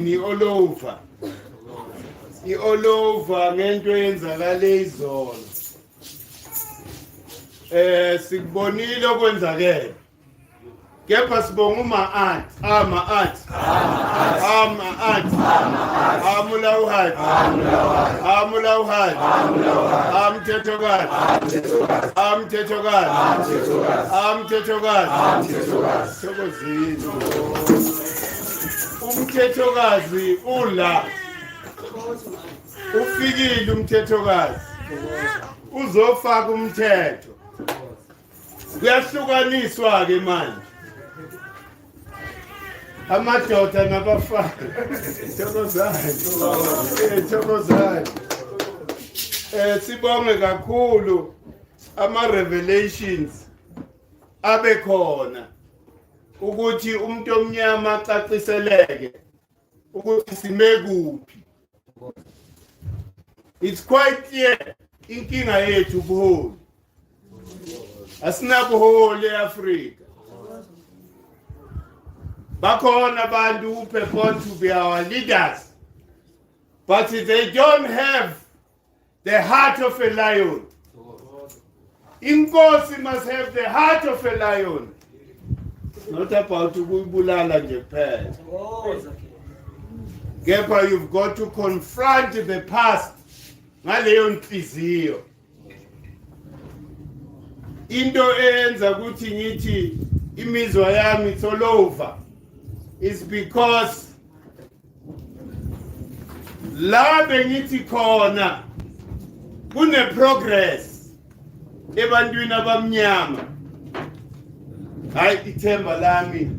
Ni all over. I all over ngento eyenzakale izolo. Sikubonile okwenzakele. Kepha sibonga uma aunt, ama aunt. Ama aunt. Amula uhad. Amula uhad. Amthethokazi. Amthethokazi. Amthethokazi. Thokozile. Umthethokazi ula. Ufikile umthethokazi. Uzofaka umthetho. Kuyahlukaniswa ke manje. Amadoda nabafana. Thokozani. Thokozani. Sibonge kakhulu ama revelations abe khona ukuthi umuntu omnyama acaciseleke ukuthi sime kuphi. It's quite clear inkinga yethu ubuholi. Asinabuholi eAfrika. Bakhona abantu who purport to be our leaders, but they don't have the heart of a lion. Inkosi must have the heart of a lion. It's not about ukuyibulala nje kuphela. Kepha you've got to confront the past ngaleyo nhliziyo. Into eyenza ukuthi ngithi imizwa yami it's all over is because la bengithi khona kune progress ebantwini abamnyama. Hayi, ithemba lami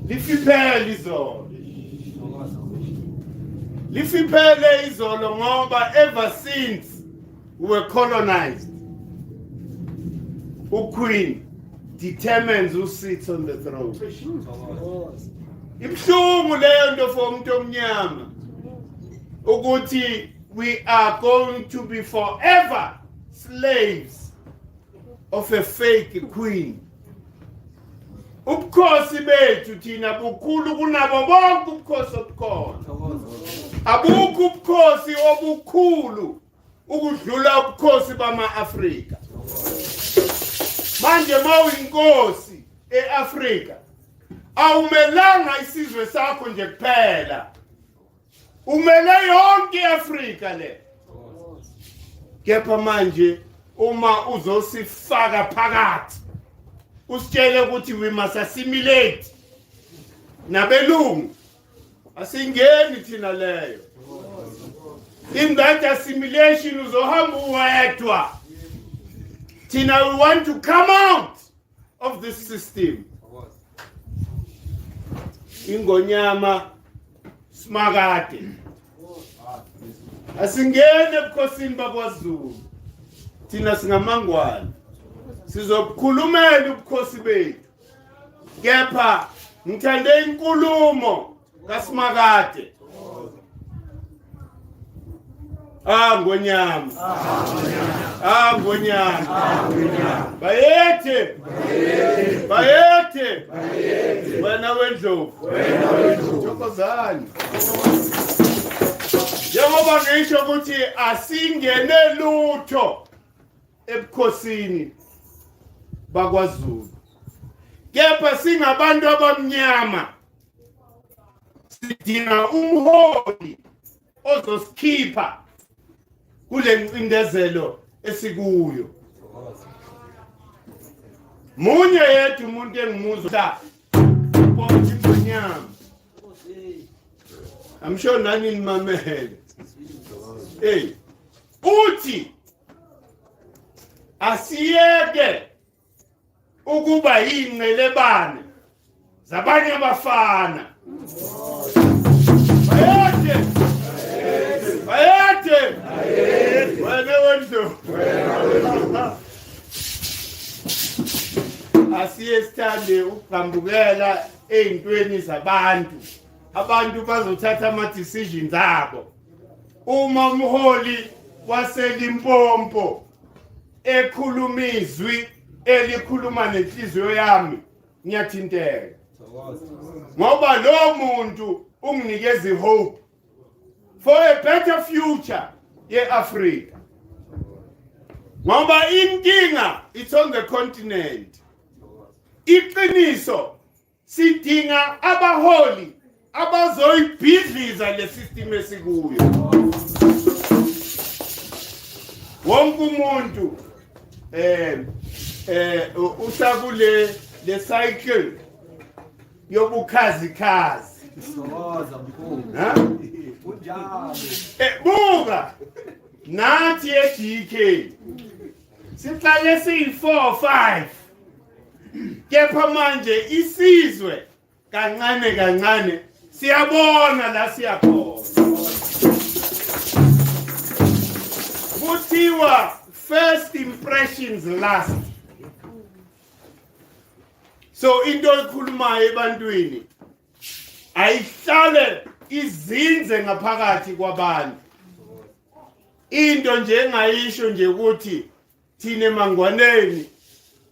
lifiphele izolo, lifiphele izolo, ngoba ever since we were colonized, uqueen determines who sits on the throne. Ibuhlungu leyo nto for umuntu omnyama ukuthi we are going to be forever slaves of a fake queen. Ubukhosi bethu thina bukhulu kunabo bonke ubukhosi obukhona. Abukho ubukhosi obukhulu ukudlula ubukhosi bama-Afrika. Manje mawuyinkosi e-Afrika, awumelanga isizwe sakho nje kuphela, umele yonke iAfrika le. Kepha manje uma uzosifaka phakathi usitshele ukuthi we must assimilate nabelungu, asingeni thina leyo. In that assimilation uzohamba uwedwa. Thina we want to come out of this system. Ingonyama Simakade, asingene ebukhosini bakwaZulu. Thina singamangwane, sizobukhulumela ubukhosi bethu. Kepha ngithande inkulumo kaSimakade. Ah ngonyama, ah ngonyama, bayethe, bayethe, wena wendlovu, thokozani. Njengoba ngisho ukuthi asingene lutho ebukhosini bakwaZulu, kepha singabantu abamnyama sidinga umholi ozosikhipha kule ncindezelo esikuyo. Munye yedwa umuntu engimuzwa ponti ngonyama. I'm sure nani nimamele. Hey, uthi asiyeke ukuba yingcelebane zabanye abafana. Bayethe, bayethe, wena wendlu. Asiye sithande ukugambukela ey'ntweni zabantu. Abantu bazothatha ama-decisions abo. Uma umholi waseLimpopo ekhuluma izwi elikhuluma nenhliziyo yami, ngiyathinteka, ngoba lo muntu unginikeza ihope for a better future ye-Africa, ngoba inkinga it's on the continent. Iqiniso, sidinga abaholi abazoyibhidliza le system esikuyo. Wonke umuntu usakule le cycle yobukhazikhazi. Thokoza mkhulu. Ha? Kunjalo. Buka nathi e-DK sihlale siyi-4 5, kepha manje isizwe kancane kancane siyabona la siyakhona. Kuthiwa first impressions last, so into oyikhulumayo ebantwini ayihlale izinze ngaphakathi kwabantu. Into nje engayisho nje ukuthi thina emangwaneni,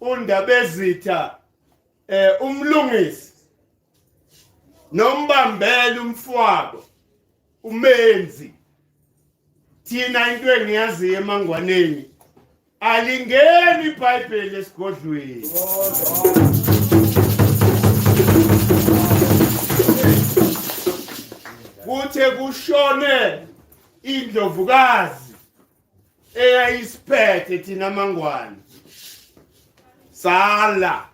uNdabezitha umlungisi nombambela umfwabo umenzi, thina into engiyaziyo emangwaneni, alingeni iBhayibheli esigodlweni. Kuthe kushone indlovukazi eyayisiphethe thina mangwane, sala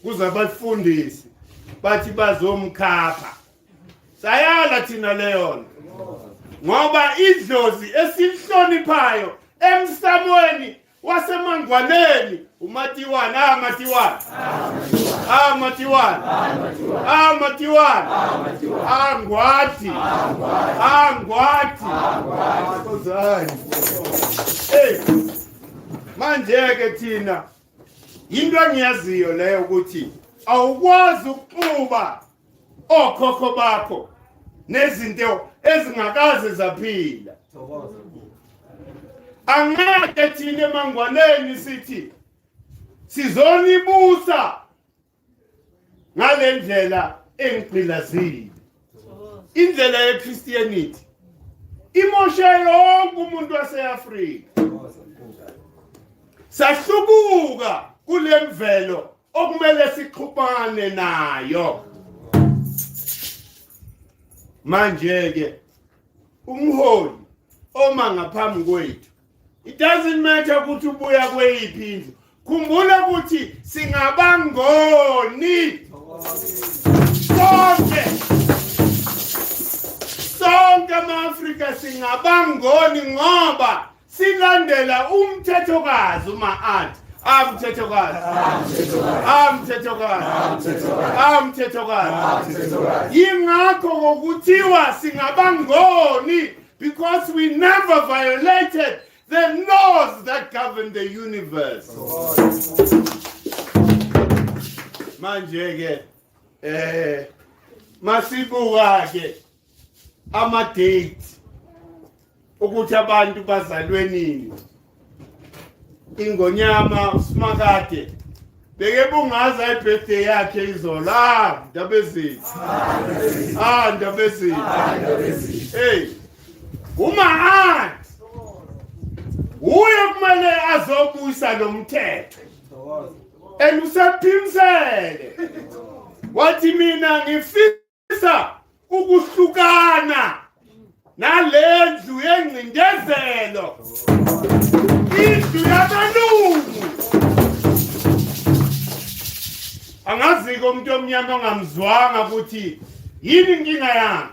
kuze abafundisi bathi bazomkhapha, sayala thina leyo, ngoba idlozi esilihloniphayo emsamweni wasemangwaneni uMatiwana. Ah, Matiwana, ah, Matiwana, ah, Matiwana, ah, Ngwati, ah, Ngwati. Kozani? Hey, manje ke thina into engiyaziyo leyo ukuthi awukwazi ukuxuba okhokho bakho nezinto ezingakaze zaphila. Thokoza mkhulu. Angeke thina emangwaneni sithi sizonibusa ngalendlela engigqilazile. Indlela yeChristianity imoshe yonke umuntu waseAfrika. Thokoza mkhulu. Sahlubuka kule mvelo okumele sixhumane nayo. Manje ke umholi oma ngaphambi kwethu, it doesn't matter ukuthi ubuya kweyiphi indlu, khumbula ukuthi singabangoni sonke. Sonke ama-Afrika singabangoni ngoba silandela umthethokazi uma-art. Amthethokazi, amthethokazi, amthethokazi. Yingakho ngokuthiwa singabangoni, because we never violated the laws that govern the universe. Manje ke masibuka ke ama date ukuthi abantu bazalwe nini. Ingonyama uSimakade bekebungaza ibirthday yakhe izolo. Ah, Ndabezitha, ah, Ndabezitha. Hey, uma aunt uye kumele azobuyisa lo mthetho Thokoza. And usephimisele wathi mina ngifisa ukuhlukana nalendlu yengcindezelo, indlu yabelungu. Angaziko umuntu omnyama ongamzwanga ukuthi yini inkinga yami,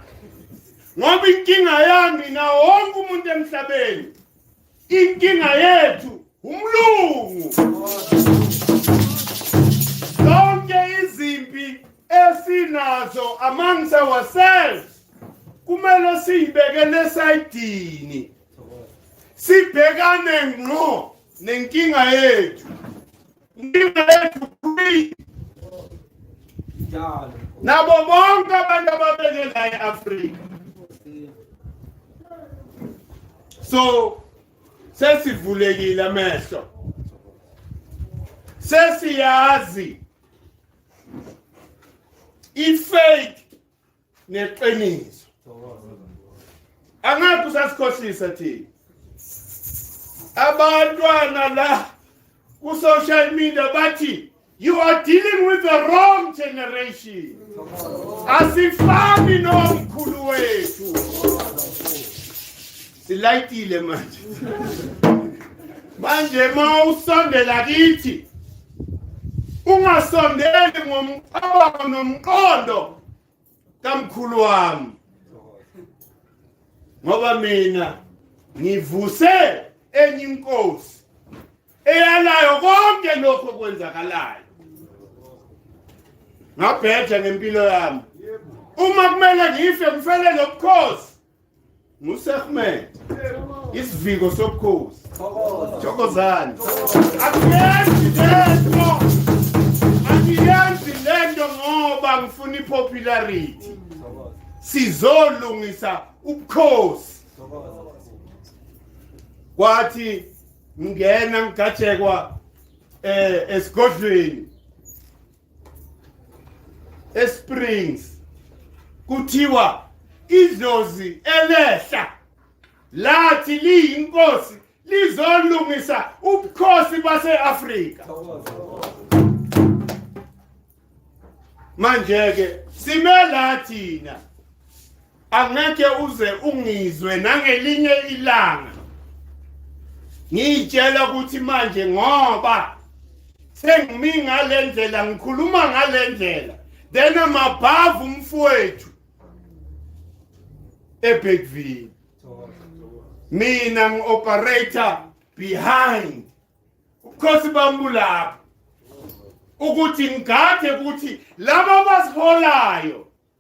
ngoba inkinga yami na wonke umuntu emhlabeni, inkinga yethu umlungu. Zonke izimpi esinazo amongst ourselves kumele siyibekele esayidini, sibhekane ngqo nenkinga yethu. Inkinga yethu free Njalo. Nabo bonke abantu ababeke la e-Afrika. So sesivulekile amehlo, sesiyazi i-fake. Neqiniso. Angeke usasikhohlisa thina. Abantwana la ku social media bathi you are dealing with the wrong generation. Asifani nomkhulu wethu. Silayitile manje. Manje mawusondela kithi ungasondeli ngomcabango nomqondo kamkhulu wami ngoba mina ngivuse enye inkosi eyalayo konke lokho okwenzakalayo ngabheja ngempilo yami uma kumele ngife ngifele lobukhosi nguSehmet isiviko sobukhosi. Thokozani. Akuyenzi lento, angiyenzi lento ngoba ngifuna ipopularity. Sizolungisa ubukhosi. Kwathi ngingena ngigajekwa esigodlweni eSprings, kuthiwa idlozi elehla lathi liyinkosi lizolungisa ubukhosi base-Afrika. Manje ke sime la thina, angeke uze ungizwe nangelinye ilanga ngiyitshela ukuthi manje ngoba sengimi ngale ndlela, ngikhuluma ngale ndlela, then amabhavu umfowethu eBergville. Mina ngi-operator behind ubukhosi bami lapho ukuthi ngigade ukuthi laba abasiholayo.